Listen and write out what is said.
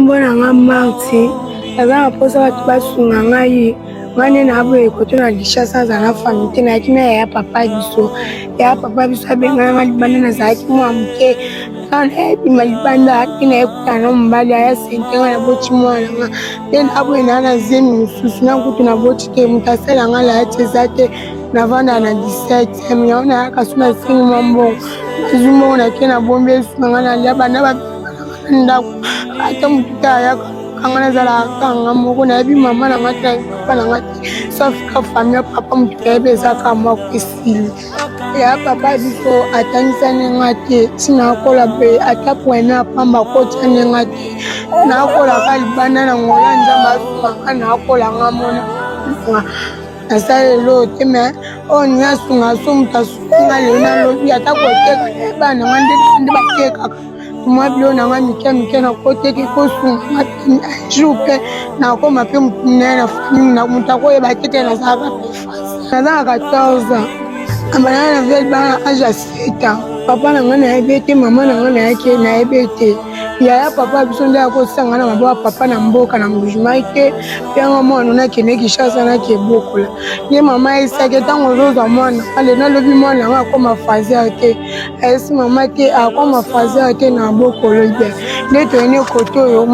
Nkombo na nga Marti, naza na mposa bato basunga ngai. Ngai nde naboye koto na Kinshasa, naza na famille te, nayaki na yaya papa biso. Yaya papa biso abengana nga libanda, nazalaki mwa moke. Ntango nayebima libanda nde nayekutana na mobali aya sente nga naboti mwana nga. Nde naboye naa na zemi mosusu, na kutu naboti te, moto asala nga layati eza te. Navanda na 17e yango nayaka so nasengi mwa mbongo, nazwi mbongo nake nabombi esunga nga nalia banda ba ndako ata motu te ayaka kanga nazalaka kanga moko nayebi mama na nga te nayebi papa na nga te sauf ka famille ya papa motu nayebi eza ka moko esili ya papa biso atangisani nga te ntina akola boye ata poeme ya pamba akotani nga te nakolaka libanda na ngola nzambe asunga nga nakola nga mona nasala eloko te me oyo ninga asunga so moto asungi nga lelo nalobi ata koteka bana nga nde batekaka mwa bilo na nga mike mike nakoteki kosunga nga un jour mpe nakoma mpe motu monene na famille na moto akoyeba te te nazalaka mpe fasi naza na 14 ans abandaka na vie libanga na age ya 7 ans. Papa na nga nayebi te, mama na nga nayaki nayebi te, yaya papa biso nde akosanga na maboko ya papa na mboka na Mbujimai te. Mpe yanga mwana nakende Kinshasa nakebokola ye. Mama ayesaki ntango ozozwa mwana ale nalobi mwana yango akoma fazer te. Ayesi mama te akoma fazer te na bokolo be nde toyeni kote oyo.